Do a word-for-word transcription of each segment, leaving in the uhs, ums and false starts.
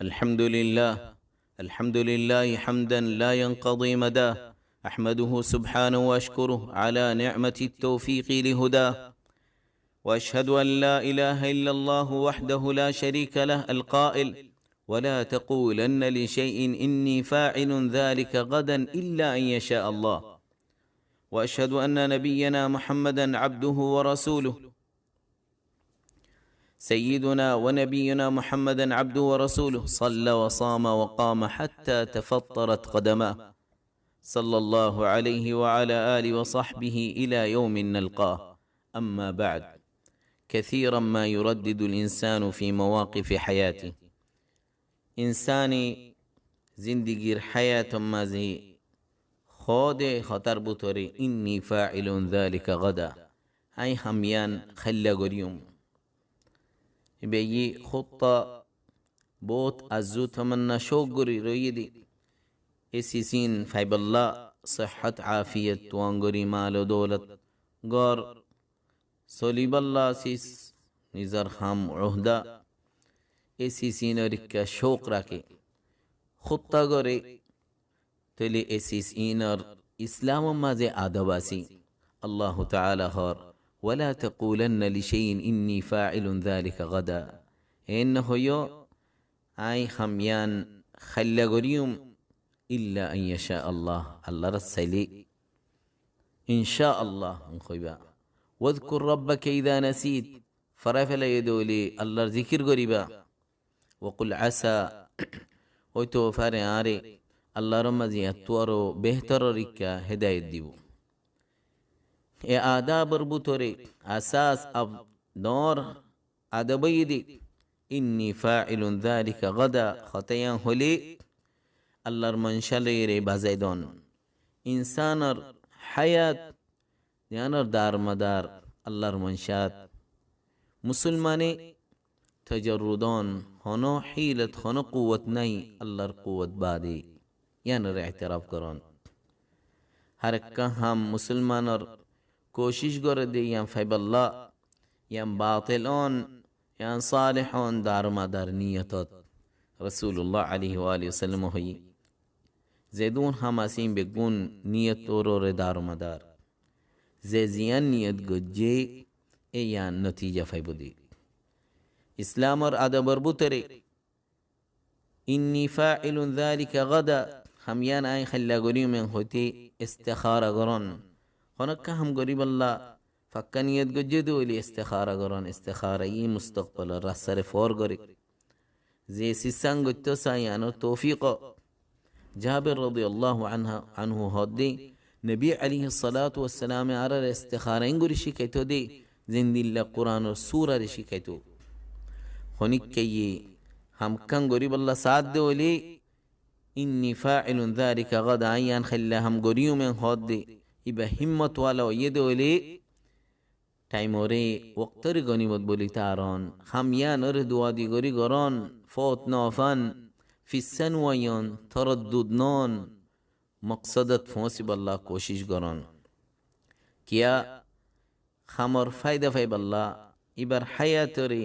الحمد لله. الحمد لله حمدا لا ينقضي مداه. أحمده سبحانه وأشكره على نعمة التوفيق لهداه. وأشهد أن لا إله إلا الله وحده لا شريك له القائل: "ولا تقولن لشيء إني فاعل ذلك غدا إلا أن يشاء الله". وأشهد أن نبينا محمدا عبده ورسوله. سيدنا ونبينا محمدا عبده ورسوله، صلى وصام وقام حتى تفطرت قدماه، صلى الله عليه وعلى آله وصحبه إلى يوم نلقاه. أما بعد، كثيرا ما يردد الإنسان في مواقف حياته. Insáni zindigir háyator mazé hoóde hotár bútore, "إني فاعل ذلك غدا", aññí ham yián háilla goríyum. Ibá yí hótta bóut azzú tamanna cók gorí roiyé dé. E sis ín faibólla, sihhát afiyat, tuañgori mal o doulot, gór solibólla sis, nizor ham uhda, e sis ínor ikká cók raké. Hótta goré, tóile e sis ínor Islamor mazé adob asé. Allahu taala hoór, "ولا تقولن لشيء إني فاعل ذلك غدا". Eén nohoiyó, aññí ham yián háilla goríyum, "إلا أن يشاء الله", Allar sailé. "إن شاء الله", hoibá. "واذكر ربك إذا نسيت", forái felaiyé dé óile Allar zikir goríba. "وقل عسى", óito fare añáre Allar mazé ettú aró behtoror ikká hedayet dibou. E adobor bútore asas ab-, dor adob óiye dé, "إني فاعل ذلك غدا", hotá yián hoilé Allar manca loiyóre bazai don. Insánor háyat, yiánor darmadar Allar mancát. Musolmane tojarrud on, honó hílot, honó kuwot nái Allar kuwot baade. Yiánore eteraf goron. Hár ekkán ham musolmanor kocic goré dé yián faibólla, yián batel on, yián saleh on, darmadar niyotot. Rasulullah alaihi wa alihi wasallam hoiyé, zedún ham asé ín beggún niyotor uore darmadar. Ze ziyán niyot goijjé, e yián notija faibóu dé. Islamor adobor bútore "إني فاعل ذلك غدا", ham yián aññí háilla goríyum en hoité istikhara goron. Honó ekkán ham goríbolla fakká niyot goijjé dé óile istikhara goron. Istikhara yí mustokbolor rastare foór goré. Ze sis án goittó saá yiánor toufik. Jabir rodiyallahu anha, anhu hoódde, Nobi alaihis salatu wassalame añáráre istikhara eén gorí cíkaitó dé, zendilla Quranor surare cíkaitó. Honikkáye ham ekkán goríbolla saádde óile, "إني فاعل ذلك غدا", aññí yián háilla ham goríyum en hoódde, ibá hímmot wala óiye dé óile, thaimoré woktóre gonimot bóli taron, ham yiánoré duwa di gorí goron, foót nofán, fissá nuaiyon, toroddud noón, moksodot foóñsibolla kocic goron. Kiyá, hamor faida faibólla, ibar háyatoré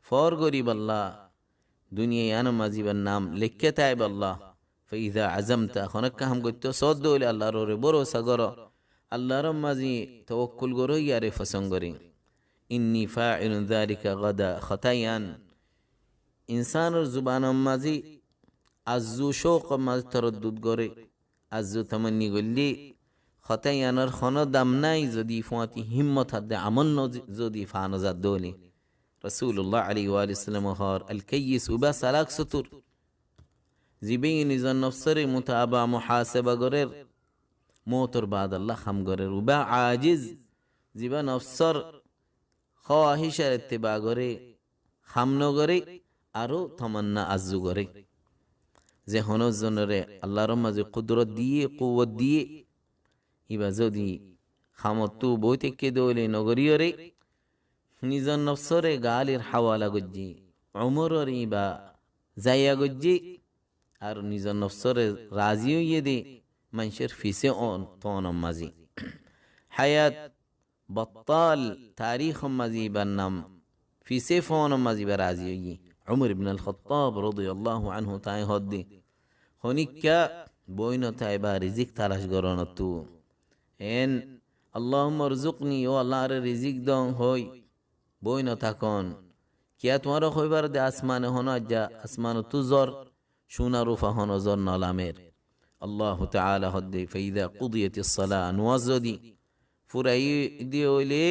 foór goríbolla, duniya yiánor mazé ibar nam leikká táibolla, "فإذا عزمت", honó ekkán ham goittó soódde óile Allar uore borosa goró, Allar mazé towokkul goró, yáre fosón goré. "إني فاعل ذلك غدا", hotá yián insánor zubanor mazé azzu cókor mazé toroddud goré, azzu tamanni goillé, hotá yiánor honó dam nái, zodi fuáñti hímmot adde amol no zodi fano zadde óile. Rasulullah alaihi wa alihi wasallam hoór, "الكيس", ubá salak sotur. Zibáye nizor nofsóre mutaba, muhaseba gorér, moutor baade Allar ham gorér. Ubá ajiz, zibá nofsór hówahicor etteba goré, ham nogoré, aró tamanna azzu goré. Ze honó zonoré Allar mazé kudrot diyé, kuwot diyé, ibá zodi hamottú boói táikke dé óile nogoríyoré, nizor nofsóre gaalir hawala goijjé, umororé ibá zaya goijjé, ar nizor nofsóre razi óiye dé maincór fisé on, toonor mazé. Háyat bottal tarikór mazé ibar nam fisé foónor mazé ibá razi óiye. Umar ibn al-Khattab radiyallahu anhu tañí hoódde, honíkka bóino táiba rizik talac gorónottú. En, "Allahumma rzuqni", ó Allah, añáre rizik doón hoói bóino tákon. Kiyá tuáñra hoóibar de asmane honó aijja, asmanottú zor, cúna rufa honó zor nolamer. Allahu taala hoódde, "Fa iza qudiyatis salah", nuwaz zodi furaiyé de óile,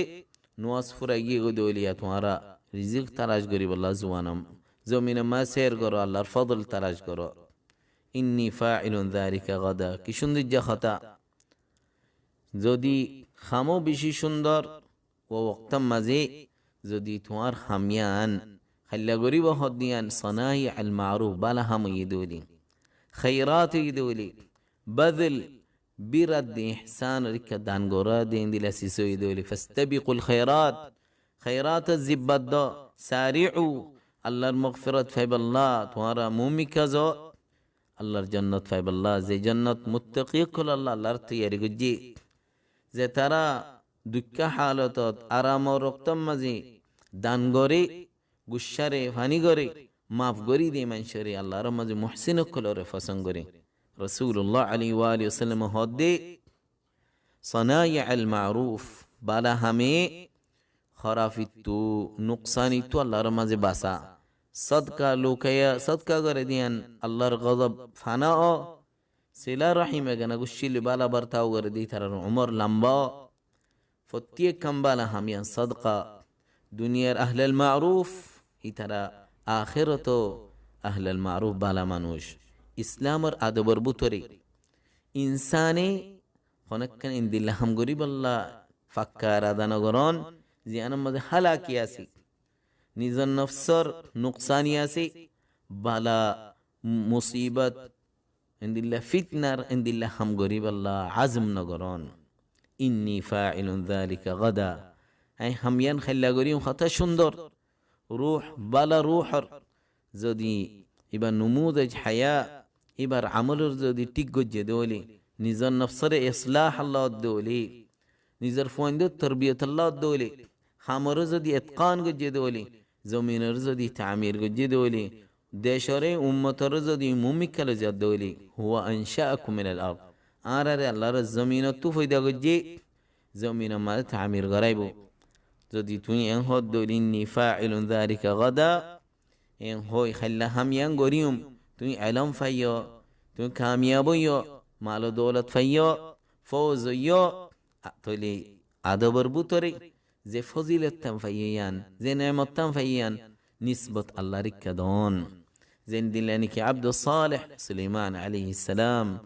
nuwaz furaiyé goi de óile, yá tuáñra rizik talac goríbolla zuwanam, zominor maze ser goró, Allar fodol talac goró. "Inni fa'ilun zalika gada." Ki cúndor ijja hotá. Zodi hamó beci cúndor, ó woktor maze zodi tuáñr ham yián háilla goríba hoódde yián, sanai al-ma'ruf, bála ham óiye de óile, khairat óiye de óile, bazl, birat de ihsan, rikka dan gorá de endilla sis óiye de óile, fastabiqul khairat, khairat zibbat do, sari'u, Allar magfirat faibolla tuáñra mumikka zo, Allar jonnot faibolla, ze jonnot muttaki ókkol olla Allar toiyari goijje. Ze tará dukká halotot aramor woktor maze dan goré, guccáre faní goré, maf gorí de maincóre, Allar maze muhsin ókkolore fosón goré. Rasulullah alaihi wa alihi wasallam hoódde, sanai al-ma'ruf, bála hame hórafittú, nuksanittu Allar maze basa. Sodka lukaiya, sodka goré de yián Allar gozob fana ó. Sila rahim egana guccíl bála bartau goré de ítarar umor lamba ó. Fottí ekkán bála ham yián sodka. Duniyar ahlal ma'ruf, ítara ahéroto ahlal ma'ruf, bála manúic. Islamor adobor bútore insane honó ekkán endilla ham goríbolla fakka erada nogorón, ziyánor maze hálaki asé, nizor nofsor nuksani asé, bála musibot, endilla fitnar, endilla ham goríbolla azm nogorón. Inni fa'ilun zalika gada. Añí ham yián háilla goijjum, hotá cúndor. Ruh, bála ruhor zodi ibar numuzaj haya, ibar amolor zodi thík goijjé de óile, nizor nofsore islah olla de óile, nizor fuaindor torbiyot olla de óile, hamore zodi itkan goijjé de óile, zominore zodi tamir goijjé de óile, decóre, ummotore zodi mumikka loi zade óile, huwa ansha'akum minal ard. Añárare Allar zominottú foida goijjé, zominor maze tamir goraibo. Zodi tuñí en hoó de óile, inni fa'ilun zalika gada, en hoói háilla ham yián goijjum, tuñí elóm faiyó, tuñí kamiyab óiyo, mal o doulot faiyó, fouz óiyo, a-, tóile adobor bútore ze fozilot tán faiyó yián, ze nemot tán faiyó yián, nisbot Allar ikká doón. Zendilla niki Abdus Salih Suleiman alaihissalam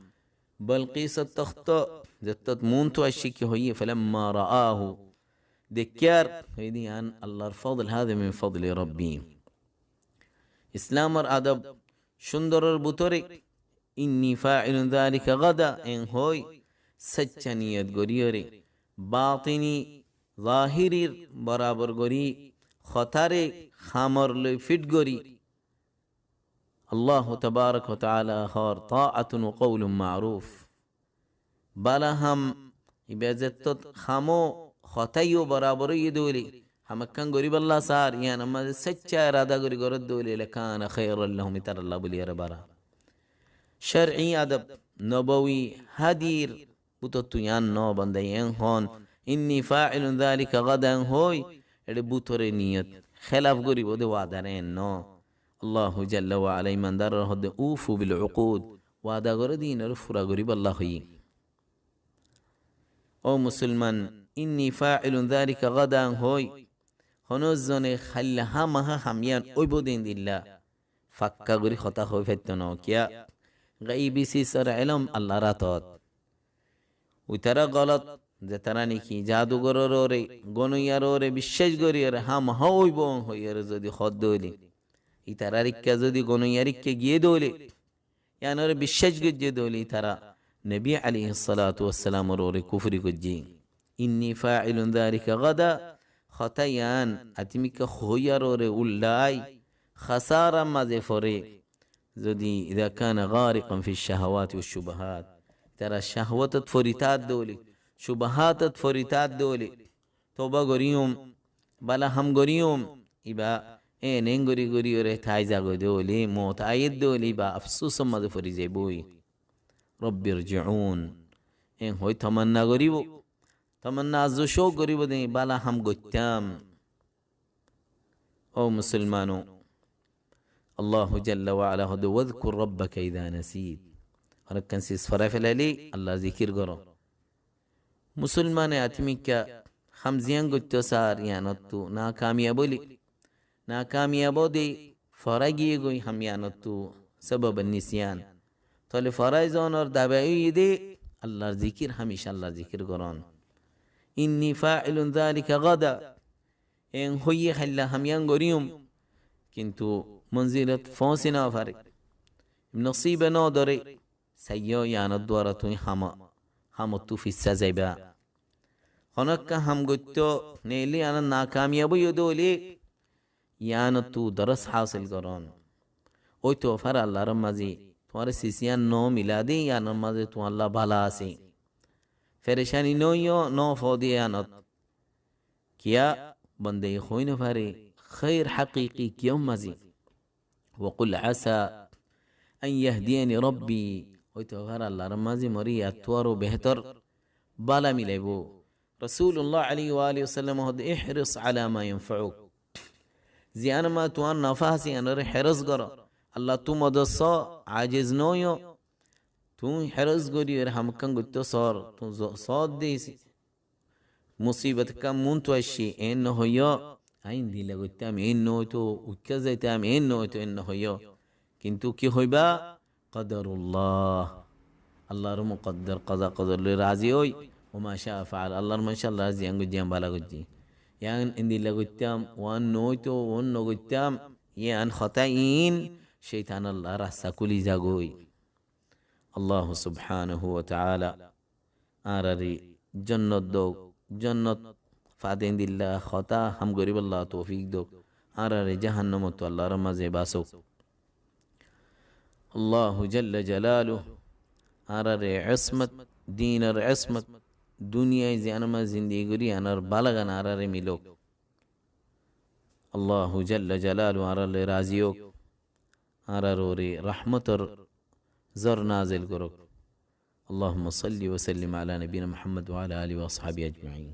Balkisor tohto zettót muúntu aiccé ki hoiyé, falamma ra'ahu, deikkíyar, hoiyé de yián Allar fodl, haza min fodli Rabbi. Islamor adob cúndoror bútore inni fa'ilun zalika gada en hoói, saiccá niyot goríyore, batini, zahirir borabor gorí, hotáre hamor loi fit gorí, Allahu tabarak wa taala hoór, ta'atun wa qawlun ma'ruf. Bála ham, ibá zettót hamó hotáyo borabor óiye de óile, ham ekkán goríbolla sár, yiánor maze saiccá erada gorí goré de óile, lakana khairan lahum, ítaralla bóli aró bála. Cór'i adob, nobowi hádir bútottu yián noó, banda en hoón, inni fa'ilun zalika gadan hoói, eçé bútore niyot hélaf goríbo de wadar en noó. Allahu jalla wa ala imandaror hoódde, ufu bil uqud, wada goré de inore fura goríbolla hoiyé. Ó musolman, inni fa'ilun zalika gadan hoói, honó zone háilla hámaha ham yián óibo de endilla fakka gorí hotá hoói faitto noó. Kiyá? Gaibi sisor elóm Allar átot. Uitará golot, zetará niki jadugoror uore, gonoiyar uore biccác goríyore, hámaha óibo hoiyore zodi hoó de óile, ítarar ikká zodi gonoiyar ikká giyé de óile, yiánore biccác goijjé de óile, ítará Nobi alaihis salatu wassalamor uore kufuri goijjé. Inni fa'ilun zalika gada, hotá yián atimikká hoiyar uore ullái, hasarar maze fore. Zodi, idha kana ghariqan fi shahawati wa shubahat, tará shahwatot fori táke de óile, shubahatot fori táke de óile, toba goríyum, bála ham goríyum, ibá Eén eén gorí gorí óre tái zagói de óile, moot aiyé de óile, ba afsúsor mazé fori zaibói. Rabbi rji'un. Eén hoi tamanna goríbou. Tamanna arzu cóuk goríbou de, bála ham goittám. Ó musolmano, Allahu jalla wa ala hoóde, "Wadhkur rabbaka idha nasit." Honokkán sis forai felaile Allar zikir goró. Musolmane atimikká ham ziyán goittó sar, yíanottú nakamiyab óile, nakamiyab óde forai giyé goi ham yíanottú, sabab nisyan. Tóile forai zonor dabai óiye de Allar zikir, hámica Allar zikir gorón. Inni fa'ilun dhalika gada. Eén hoiyé háilla ham yían goríyum, kintu monzilot foóñsi nofaré, nosibe nodoré, saiyó yíanor duara tuñí ham, hamottú fissá zaiba. Honókka ham goittó neilé yíanot nakamiyab óiyo de óile, yíanottú doros hásil gorón. Óito fare Allar mazé tuáñre sis yían nomila de, yíanor mazé tuáñlla bála asé. Ferecani noóiyo, nofo de yíanot. Kiyá? Bande hoói nofaré, khér hakiki kiyór mazé. Wa qul asa an yahdiyani rabbi. Óito fare Allar mazé moré yíanottú aró behétor bála milaibóu. Rosulullah alaihi wa alihi wasallam hoóde, ihris ala ma yanfa'uk. Ziyánor mazé tuáñr nofa asé, yíanoré héros goró. Allattú modot soó, ajiz noóiyo. Tuñí héros gorí óre hamokkán goittó sor, tuñí zo-, soódde musibot ekkán muúntu aiccé, eén nohoiyó, aññí endilla goittám, eén noóito, uikká zaitam, eén noóito, eén nohoiyó. Kintu ki hoibá? Qadarullah. Allar muqaddar qaza qadar loi razi ói, wa ma sha'a fa'al. Allar manúic Allar ziyán goijjé, yían bála goijjé. Yían endilla goittám, uán noóito, uán nogoittám, yían hotá iín, cóitan Allar rasta kúli zagói. Allahu subhanahu wa ta'ala añáraré jonnot douk, jonnot fade endilla hotá ham goríbolla toufik douk, añáraré jahannamottú Allar mazé basók. Allahu jalla jalaluhu añáraré ismot, dinor ismot, duniyai ziyánor mazé zindigi gorí yíanor bálagan añáraré milók. Allahu jalla jalaluhu añárar loi razi ók. Añárar uore rahmotor zor nazil gorók. Allahumma salli wa sallim ala nabiyina Muhammad wa ala alihi wa ashabihi ajmain.